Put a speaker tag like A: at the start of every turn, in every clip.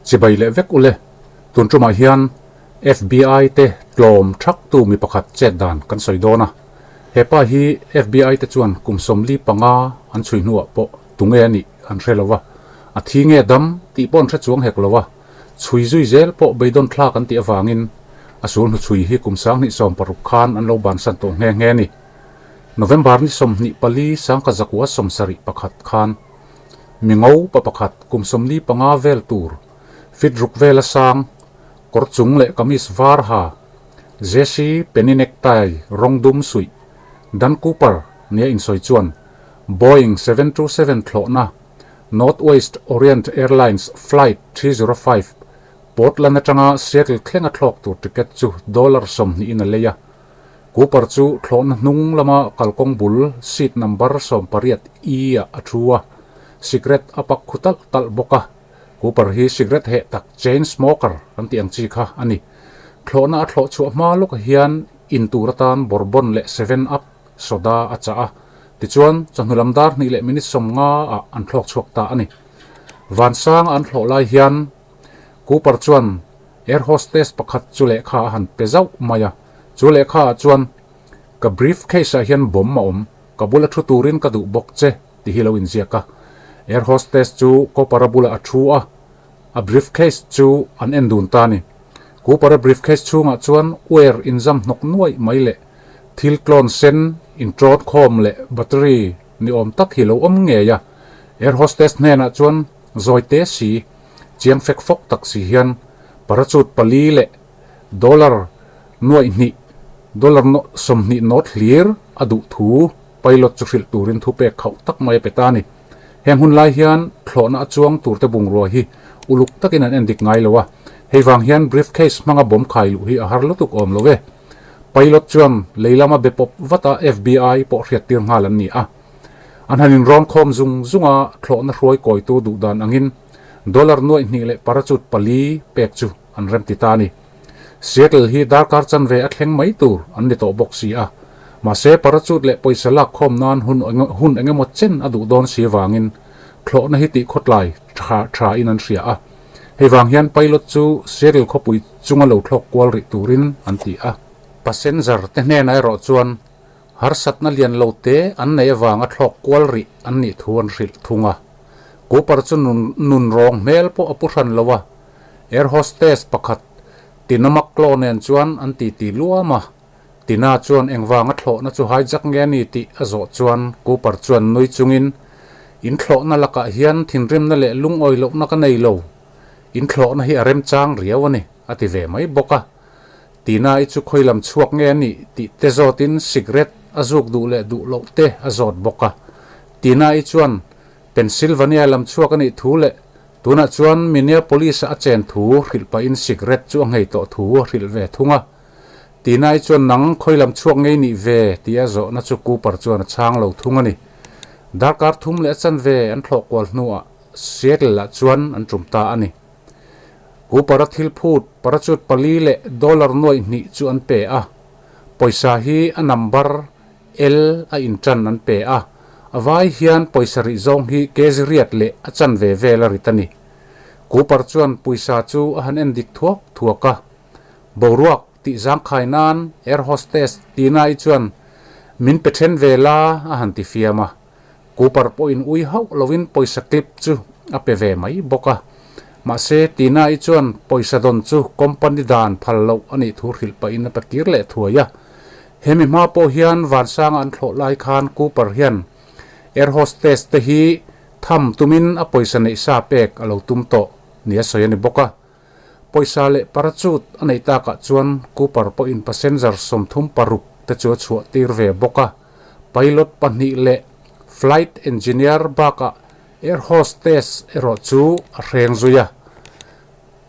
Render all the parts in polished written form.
A: Chibai leh vek ule, tun tumah hian FBI te tlawm thak tu mi pakhat chet dan kan sawi dawn a. He pa hi FBI te chuan kum 45 an chhui hnuah pawh tunge a nih an hre lo va, a thi nge dam tih pawh an hre chuang hek lo va, chhui zui zel pawh beidawn thlak an tih avangin a sul hnuchhui hi kum 2016 khan an lo bansan tawh nghe nghe a ni. November ni 24 1971 khan mi ngo pa pakhat kum 45 vel tur fit ruk vela sang kawr chung leh kamis var ha Jesse Penny necktie rawng dum suih Dan Cooper nia insawi chuan Boeing 727 thlawhna Northwest Orient Airlines Flight 305 Portland atanga Seattle thlenga thlawk tur ticket chu dollar 20 in a lei a. Cooper chu thlawhna hnung lama kalkawng bul seat number 18 E ah a thu a, cigarette a pak khu talh talh bawk a. Cooper hi cigarette heh tak chain smoker kan tih ang chi kha a ni. Thlawhna a thlawh chhuah hma lawkah hian in tur atan bourbon leh seven up soda a chah a, tichuan chawhnu lam dar hnih leh minute 50 ah an thlawk chhuak ta a ni. Vansang a an thlawh lai hian Cooper chuan air hostess pakhat chu lehkha a han pe zauh mai a, chu lehkha ah chuan, Ka briefcase ah hian bomb a awm, ka bula thu turin ka duh bawk che, ti hi lo inziak a. Air hostess chu Cooper-a bulah a thu a, a briefcase chu an en dun ta a ni. Cooper-a briefcase chhungah chuan uair inzam hnawk nuaih mai leh thil tlawn sen intrawt khawm leh battery ni awm tak hi lo awm ngei a. Air hostess hnenah chuan zawi te si, chiang fek fawk tak si hian parachute pali leh dollar nuaih hnih, dollar 20 nawt hlir a duh thu pilot chu hrilh turin thu pek khauh tak mai a pe ta a ni. Heng hun lai hian thlawhna a chuang turte bungrua hi uluk takin an en dik ngai lo a, hei vang hian briefcase hmanga bomb khai luh hi a har lutuk awm lo e. Pilot chuan lei lama be pawp vata FBI pawh hriat tir nghal an ni a. An han inrawn khawm zung zung a, thlawhna hruai kawitu duh dan angin dollar nuaih hnih leh parachute pali pek chu an rem ti ta a ni. Seattle hi darkar chanve a thleng mai tur an ni tawh bawk si a, mahse parachute leh pawisa lak khawm nan hun hun engemaw chen a duh dawn si avangin thlawhna hi tih khawtlai tha tha in an hria a. Hei vang hian pilot chu Seattle khawpui chunga lo thlawk kual rih turin an ti a. Passenger te hnenah erawh chuan harsatna lian lo te an nei avanga thlawk kual rih an nih thu an hrilh thung a. Cooper chu nun nun rawng hmel pawh a pu hran lo a, Air hostess pakhat Tina McClaw nen chuan an titi luam a, Tina chuan engvanga thlawhna chu hijack nge ni tih a zawh chuan Cooper chuan nui chungin, In thlawhna lakah hian thinrimna leh lungawi lohna ka nei lo. In thlawhna hi a remchang riau a ni, a ti ve mai bawk a. Tina i chu khawi lam chhuak nge a nih tih te zawtin cigarette a zuk duh leh duh loh te a zawt bawk a. Tina i chuan Pennsylvania lam chhuak a nih thu leh Tunah chuan Minneapolis-a a chen thu hrilh pahin cigarette chu a nghei tawh thu a hrilh ve thung a. Tina-i chuan nang khawi lam chhuak ngei nih ve tia zawhna chu Cooper chuan a chhang lo thung a ni. Darkar thum leh a chanve an thlawh kual hnuah Seattle-ah chuan an tum ta a ni. Cooper-a thil phut parachute pali leh dollar nuaih hnih chu an pe a. Pawisa hi a number L a inṭan an pe a, a vai hian pawisa rih zawng hi kg riat leh a chanve vel a rit a ni. Cooper chuan pawisa chu a han en dik thuak thuak a, boruak tih zangkhai nan air hostess Tina-i chuan min pe then ve la a han ti fiam a. Cooper pawhin ui hauh lovin pawisa clip chu a pe ve mai bawk a. Mahse, Tina-i chuan pawisa dawn chu company dan phal loh a nih thu hrilh pahin a pe kir leh thuai a. Hemi hma pawh hian Vansanga an thlawh lai khan Cooper hian air hostess te hi tham tumin a pawisa neih sa pek a lo tum tawh nia sawi a ni bawk a. Pawisa leh parachute a neih takah chuan Cooper pawhin passenger 36 te chu a chhuah tir ve bawk a. Pilot pahnih leh flight engineer bakah air hostess erawh chu a hreng zui a.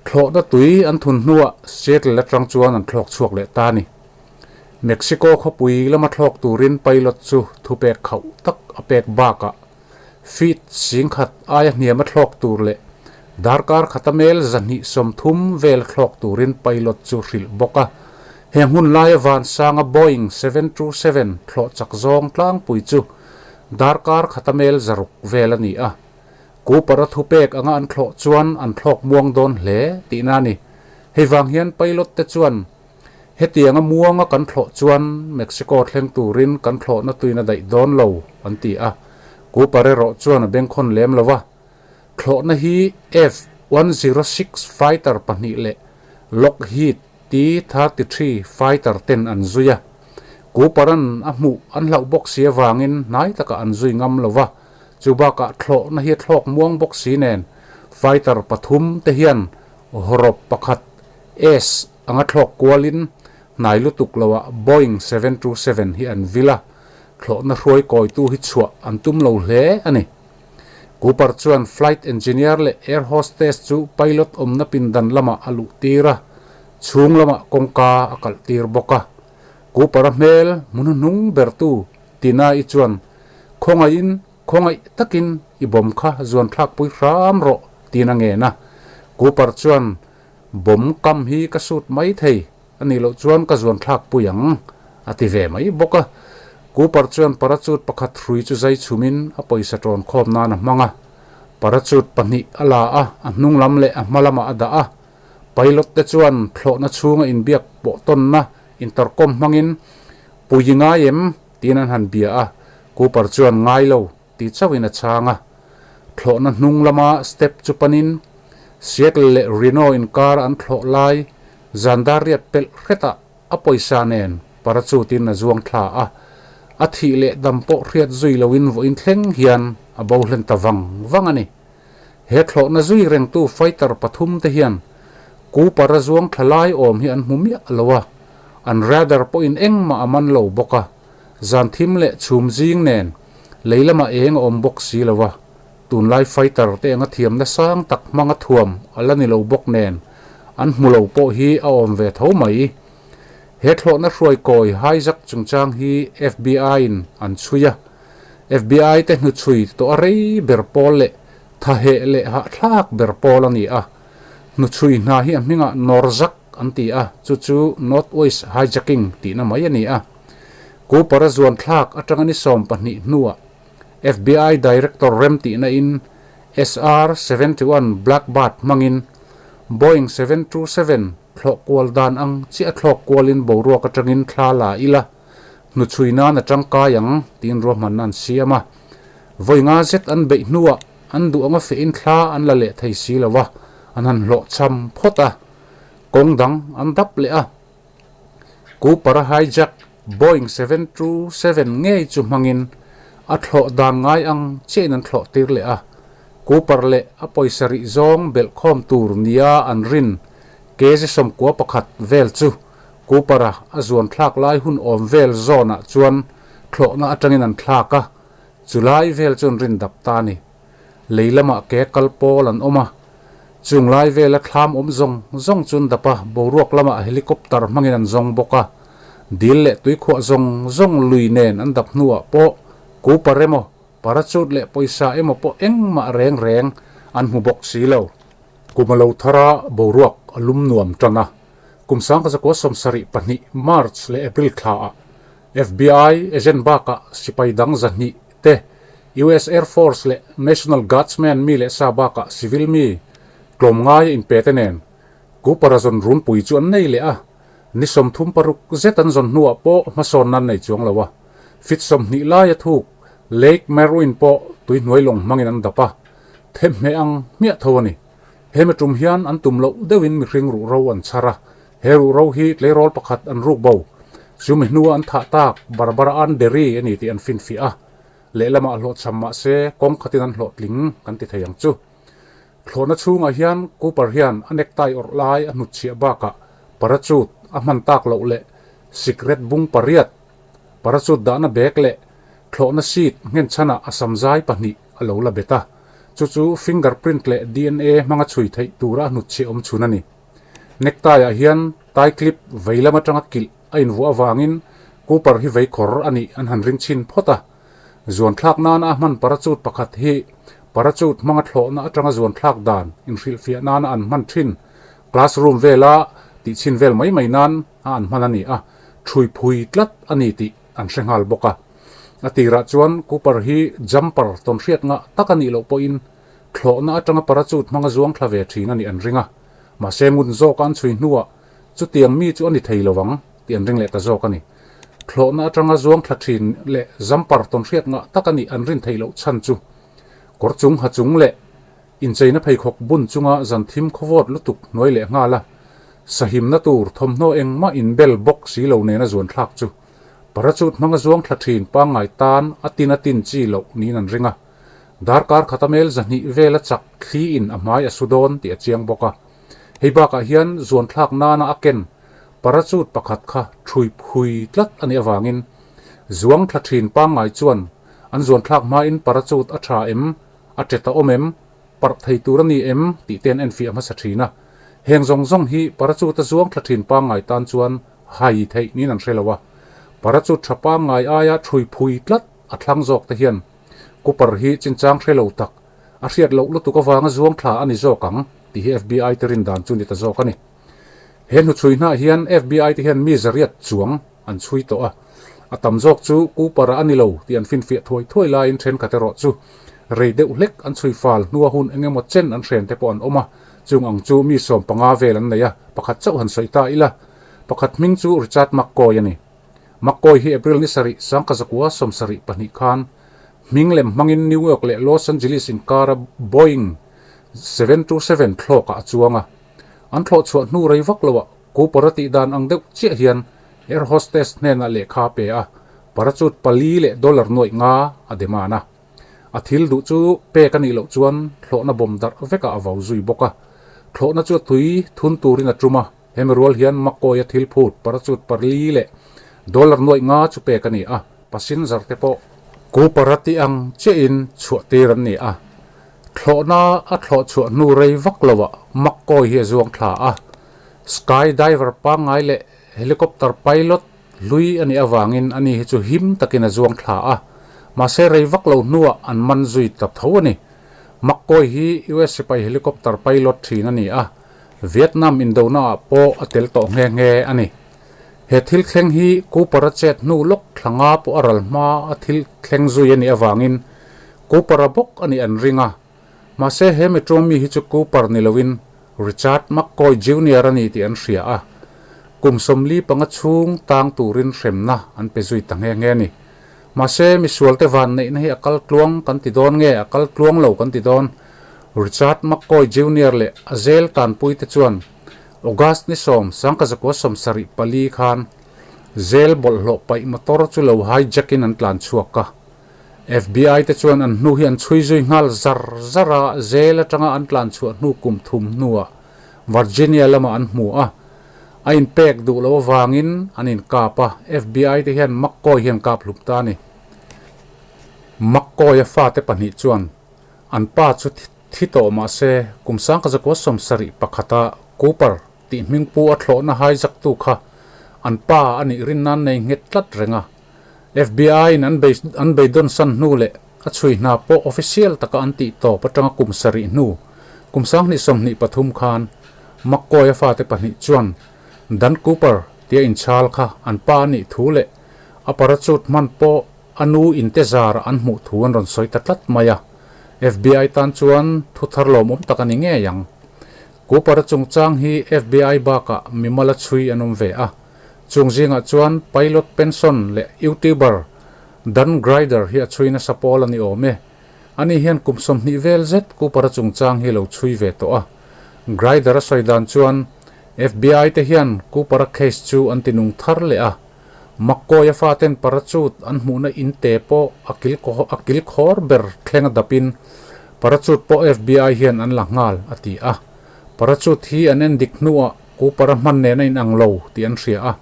A: Thlawhna tui an thun hnuah Seattle atang chuan an thlawk chhuak leh ta a ni. Mexico khawpui lama thlawk turin pilot chu thupek khauh tak a pek bakah feet 10,000 aia hniama thlawk tur leh darkar khata mel 230 vel thlawk turin pilot chu hrilh bawk a. Heng hun laia vansanga Boeing 727 thlawh chak zawng tlangpui chu darkar khata mel 600 vel a ni a. Cooper-a thupek anga an thlawh chuan an thlawk muang dawn hle tihna a ni. Hei vang hian pilot te chuan hetianga muanga kan thlawh chuan Mexico thleng turin kan thlawhna tuin a daih dawn lo an ti a. Cooper erawh chuan a bengkhawn lem lo va. Thlawhna hi F-106 fighter pahnih leh Lockheed T-33 fighter ten an zui a. Cooper-a'n a hmuh an hlauh bawk si avangin hnai takah an zui ngam lo va. Chu bakah thlawhna hi a thlawk muang bawk si nen fighter pathum te hian hawrawp pakhat S anga thlawk kualin hnai lutuk loah Boeing 727 hi an vil a, thlawhna hruai kawitu hi chhuah an tum lo hle a ni. Cooper chuan flight engineer leh air hostess chu pilot awmna pindan lamah a luh tir a, chhung lamah kawngka a kalh tir bawk a. Cooper-a hmel hmu hnuhnung bertu Tina-i chuan, Khawngaihin, khawngaih takin i bawm kha zuan thlakpui hram rawh, tiin a ngen a. Cooper chuan, Bawm kam hi ka sut mai thei, a nih loh chuan ka zuan thlakpui ang, a ti ve mai bawk a. Cooper chuan parachute pakhat hrui chu zai chhumin a pawisa ṭawn khawm nan a hmang a. Parachute pahnih a la a, a hnung lam leh a hma lamah a dah a. Pilot te chuan thlawhna chhunga inbiak pawh tawnna intercom hmangin Pui i ngai em? tiin an han bia a, Cooper chuan ngai lo ti chauhin a chhang a. Thlawhna hnung lama step chu panin Seattle leh Reno inkar an thlawh lai zan dar riat pelh hretah a pawisa nen parachute in a zuang thla a, a thih leh dam pawh hriat zui loin vawiin thleng hian a bo hlen ta vang vang a ni. He thlawhna zui rengtu fighter pathum te hian Cooper a zuang thla lai awm hi an hmu miah lo a, an radar pawhin engmah a man lo bawk a, zan thim leh chhum zing nen lei lamah eng a awm bawk si lo a, tunlai fighter te anga thiamna sang tak hmanga thuam a la ni lo bawk nen an hmu lo pawh hi a awm ve tho mai. He thlawhna hruai kawi hijack chungchang hi FBI in an chhui a, FBI te hnuchhui tawh a rei ber pawl leh thaheh leh hahthlak ber pawl a ni a. Hnuchhui hna hi a hmingah Norzak an ti a, chu chu North West Hijacking tihna mai a ni a. Cooper-a zuan thlak atanga ni 12 hnuah FBI Director rem tihna in SR 71 Blackbird hmangin Boeing 727 thlawh kual dan ang chiah a thlawk kualin boruak atangin thla la ila, Hnuchhui nan a tangkai ang, tiin ruahmanna an siam a. Vawi nga zet an beih hnuah an duh anga fehin thla an la leh thei si lo a, an han hlawhchham phawt a. Kawng dang an dap leh a. Cooper-a hijack Boeing 727 ngei chu hmangin a thlawh dan ngai ang chiahin an thlawh tir leh a. Cooper leh a pawisa rih zawng belhkhawm tur nia an rin kg 11 vel chu Cooper-a a zuan thlak lai hun awm vel zawnah chuan thlawhna atangin an thlak a, chu lai vel chu an rin dap ta a ni. Lei lamah ke kal pawl an awm a, chung lai vela thlam awm zawng zawng chu an dap a, boruak lamah helicopter hmangin an zawng bawk a, dil leh tuikhuah zawng zawng lui nen an dap hnuah pawh Cooper emaw parachute leh pawisa emaw pawh engmah reng reng an hmu bawk si lo. Kum a lo thar a, boruak a lum nuam tan a. Kum 1972 March leh April thlaah FBI agent bakah sipai dang 200 te, US Air Force leh National Guardsmen mi leh sa bakah civil mi tlawmngai a inpe te nen Cooper-a zawn runpui chu an nei leh a. Ni 36 zet an zawn hnuah pawh hmasawnna an nei chuang lo a. Fit 20 laia thuk Lake Merwin pawh tuihnuai lawng hmangin an dap a, themhmeh ang hmiah tho a ni. Hemi tum hian an tum loh deuhin mihring ruhro an chhar a, he ruhro hi tleirawl pakhat an ruk bo. Chumi hnua an thah tak Barbara Ann Derry a ni tih an finfiah a, lehlamah hlawhchham mah se kawng khatin an hlawhtling kan ti thei ang chu. Thlawhna chhungah hian Cooper hian a necktie awrh lai a hnutchhiah bakah parachute a hman tak loh leh sikret bung pariat, parachute dahna bag leh thlawhna seat nghenchhanah a samzai pahnih a lo la bet a, chu chu finger print leh dna hmanga chhui theih tura a hnutchhiah awm chhun a ni. Necktie ah hian tie clip vei lam atanga kilh a invuah avangin Cooper hi vei khawr a nih an han ring chhin phawt a. Zuan thlak nana a hman parachute pakhat hi parachute hmanga thlawhna atanga zuan thlak dan inhrilhfiah nana an hman thin classroom vela tih chhin vel mai mai nan a an hman a ni a, thui phui tlat a ni tih an hre nghal bawk a. A tirah chuan Cooper hi jumper tawn hriat ngah tak a nih loh pawhin Thlawhna atanga parachute hmanga zuang thla ve thin a nih an ring a, mahse ngun zawka an chhui hnuah chutiang mi chu a ni thei lo ang tih an ring leh ta zawk a ni. Thlawhna atanga zuang thla thin leh jumper tawnhriat ngah tak a nih an rin theih loh chhan chu kawr chung ha chung leh incheina pheikhawk bun chunga zan thim khawvawt lutuk hnuai leh nghal a, sahimna tur thawmhnaw engmah inbel bawk si lo nena zuan thlak chu parachute hmanga zuang thla thin pangngai tan a tin a tin chi loh niin an ring a. Darkar khata mel 200 vela chak thli in a hmai a su dawn tih a chiang bawk a. Hei bakah hian zuan thlak nana a ken parachute pakhat kha thui phui tlat a nih avangin zuang thla thin pangngai chuan an zuan thlak hmain parachute a tha em, a tet a awm em, parh thei tur a ni em tih te an enfiah hmasa thin a. Heng zawng zawng hi parachute a zuang thla thin pangngai tan chuan hai theih niin an hre lo a. Parachute tha pangngai aia thui phui tlat a thlang zawk te hian Cooper hi chinchang hre lo tak, a hriat loh lutuk avanga zuang thla a ni zawk ang tih hi FBI te rin dan chu ni ta zawk a ni. He hnuchhui hnah hian FBI te hian mi zariat chuang an chhui tawh a, a tam zawk chu Cooper-a a ni lo tih an finfiah thuai thuai laiin thenkhat erawh chu rei deuh hlek an chhui fal hnua hun eng emaw chen an hren te pawh an awm a, chung ang chu mi 15 vel an nei a, pakhat chauh han sawi ta ila, pakhat hming chu Richard McCoy a ni. McCoy hi April ni sarih sangkazakua 72 khan hming lem hmangin New York leh Los Angeles inkara Boeing 727 thlawkah a chuang a. An thlawh chhuah hnu rei vak loah Cooper a tih dan ang deuh chiah hian air hostess hnenah lehkha a pe a, parachute pali leh dollar nuaih nga a demand a. A thil duh chu pek a nih loh chuan thlawhna bawm darh vekah a vau zui bawk a. Thlawhna chu a tui thun turin a tum a. Hemi rual hian McCoy-a thil phut parachute pali leh dollar nuaih nga chu pek a ni a, passenger te pawh Cooper-a tih ang chiahin chhuah tir an ni a. Thlawhna a thlawh chhuah hnu rei vak loah McCoy hi a zuang thla a, skydiver pangngai leh helicopter pilot hlui a nih avangin ani hi chu him takin a zuang thla a, mahse rei vak lo hnuah an man zui ta tho a ni. McCoy hi US sipai helicopter pilot thin a ni a, Vietnam indonaah pawh a tel tawh nghe nghe a ni. He thil thleng hi Cooper-a chet hnu lawk thla nga pawh a ral hma a thil thleng zui a nih avangin Cooper-a bawk a nih an ring a. Mahse he metro mi hi chu Cooper ni loin Richard McCoy Junior a ni tih an hria a. Kum 45 chhung tang turin hremna an pe zui ta nghe nghe a ni. Mahse misualte van neihna hi a kal tluang kan ti dawn nge a kal tluang lo kan ti dawn? Richard McCoy Junior leh a zel tanpuite chuan August ni 10, 1974 khan zel bawlhhlawh paih motor chu lo hijack in an tlan chhuak a. FBI te chuan an hnu hi an chhui zui nghal zar zar a, zel atanga an tlan chhuah hnu kum thum hnuah Virginia lamah an hmu a. A inpek duh loh avangin an inkap a, FBI te hian McCoy hi an kap hlum ta a ni. McCoy-a fate pahnih chuan an pa chu thi tawh mah se kum 1971-a Cooper tih hmingpu a thlawhna hijack-tu kha an pa a nih rin nan nei nghet tlat reng a. FBI-in an bei an beidawn san hnu leh a chhui hna pawh official taka an tih tawp atanga kum sarih hnu kum 2023 khan McCoy-a fate pahnih chuan Dan Cooper tia inchhal kha an pa a nih thu leh a parachute hman pawh a nu inte zarah an hmuh thu an rawn sawi ta tlat mai a. FBI tan chuan thu thar lawmawm tak a ni ngei ang. Cooper-a chungchang hi FBI bakah mimal a chhui an awm ve a. Chung zingah chuan pilot pension leh YouTuber Dan Gryder hi a chhui nasa pawl a ni awm e. Ani hian kum 20 vel zet Cooper-a chungchang hi lo chhui ve tawh a. Gryder-a sawi dan chuan FBI te hian Cooper-a case chu an ti nung thar leh a. McCoy-a faten parachute an hmuhna in te pawh a kil a kil khawr ber thleng a dapin parachute pawh FBI hian an la nghal a ti a. Parachute hi an en dik hnuah Cooper-a hman nen a inang lo tih an hria a.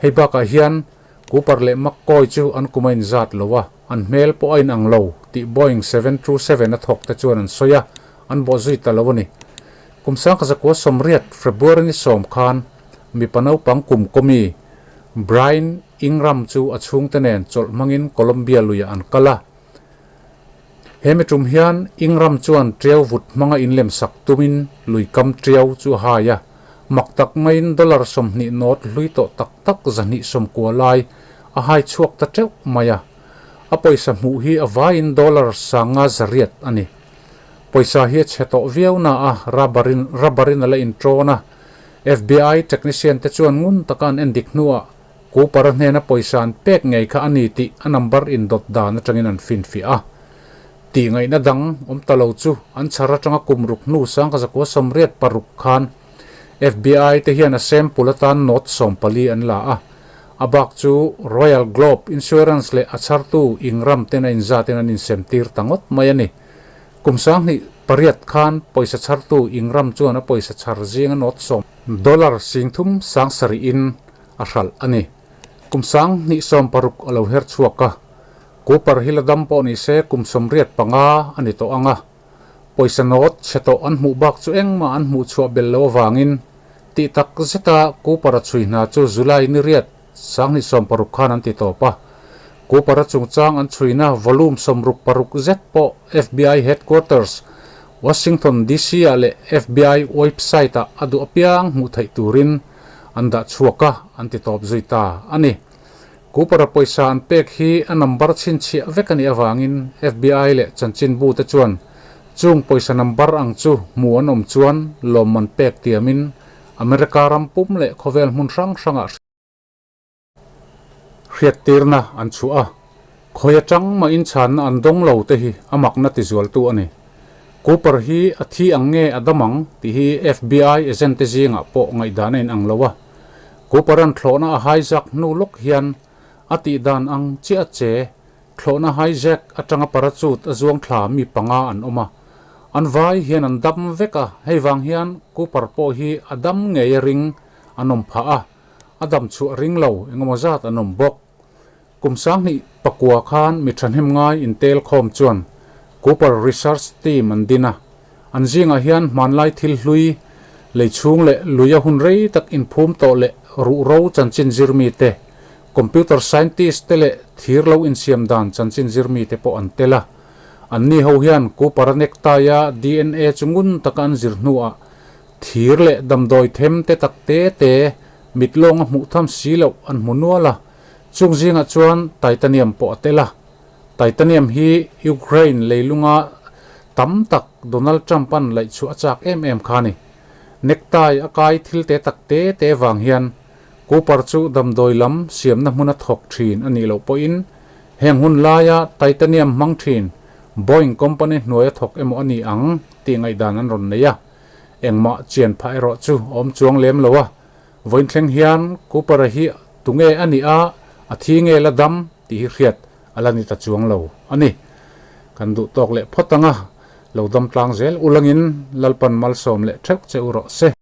A: Hei bakah hian Cooper leh McCoy chu an kum a inzat lo a, an hmel pawh a inang lo tih Boeing 727 a thawk te chuan an sawi a, an bawh zui ta lo a ni. Kum 1980 February ni 10 khan mipa naupang kum kawmi Brian Ingram chu a chhungte nen chawlh hmangin Colombia luiah an kal a. He mi tum hian Ingram chuan tiau vut hmanga inlem sak tumin lui kam tiau chu a hai a. Mak tak maiin dollar 20 note hlui tawh tak tak 290 lai a hai chhuak ta teuh mai a. A pawisa hmuh hi a vaiin dollar 500 a ni. Pawisa hi a chhe tawh viau na a, rubber in rubber in a la inṭawn a. FBI technician te chuan ngun taka an endik hnuah Cooper-a hnena pawisa an pek ngei kha a ni tih a number indawt dan atangin an finfiah a. Tih ngaihna dang awm ta lo chu an chhar atanga kum ruk hnu sangkazakua 86 khan FBI te hian a sample atan note 14 an la a. A bak chu Royal Globe Insurance leh a chhartu Ingram ten a inzatin an insemtir ta ngawt mai a ni. Kum 2008 khan pawisa chhartu Ingram chuan a pawisa chhar zinga note sawm dollar 3000 sarihin a hralh a ni. Kum 2016 a lo her chhuak a, Cooper hi la dam pawh ni se kum 85 a ni tawh ang a. Pawisa note chhe tawh an hmuh bak chu engmah an hmuh chhuah bel lo avangin tih tak zeta Cooper-a chhui hna chu July ni riat 2016 khan an ti tawp a. Cooper-a chungchang an chhuina volume 66 zet pawh FBI headquarters, Washington, DC-ah leh FBI website-ah a duh apiang hmuh theih turin an dah chhuak a, an ti tawp zui ta a ni. Cooper-a pawisa an pek hi a number chhinchhiah vek a nih avangin FBI leh chanchinbu te chuan chung pawisa number ang chu hmu an awm chuan lawmman pek tiamin America ram pum leh khawvel hmun hrang hrangah hriattirna an chhuah a. Khawi atang mah inchhanna an dawng lo te hi a makna tizualtu a ni. Cooper hi a thi ang nge a dam ang tih hi FBI agent te zingah pawh ngaihdan a inang lo a. Cooper-a'n thlawhna a hijack hnu lawk hian a tih dan ang chiah a che, thlawhna hijack atanga parachute a zuang thla mi panga an awm a. An vai hian an dam vek a, hei vang hian Cooper pawh hi a dam ngei a ring an awm phah a, a dam chhuah ring lo engemaw zat an awm bawk. Kum 2009 khan mi thahnem ngai intel khawm chuan Cooper Research Team an din a. An zingah hian hmanlai thil hlui, lei chhung leh luia hun rei tak inphum tawh leh ruhro chanchin zir mite, computer scientist te leh thir lo insiam dan chanchin zir mite pawh an tel a. Anni ho hian Cooper-a necktie-a DNA chu ngun taka an zir hnuah thir leh damdawi them te tak te te mit lawnga hmuh tham si loh an hmu nual a. Chung zingah chuan titanium pawh a tel a. Titanium hi Ukraine leilunga tam tak Donald Trump-a'n laih chhuah a chak em em kha a ni. Necktie a kai thil te tak te te vang hian Cooper chu damdawi lam siamna hmuna thawk thin a nih loh pawhin heng hun laia titanium hmang thin Boeing company hnuaia thawk emaw a ni ang tih ngaihdan an rawn nei a. Engmah chian phah erawh chu a awm chuang lem lo a. Vawiin thleng hian Cooper-a hi tunge a nih a, a thi nge la dam tih hi hriat a la ni ta chuang lo a ni. Kan duh tawk leh phawt ang a, lo dam tlang zel ulangin Lalpan malsawm leh theuh che u rawh se.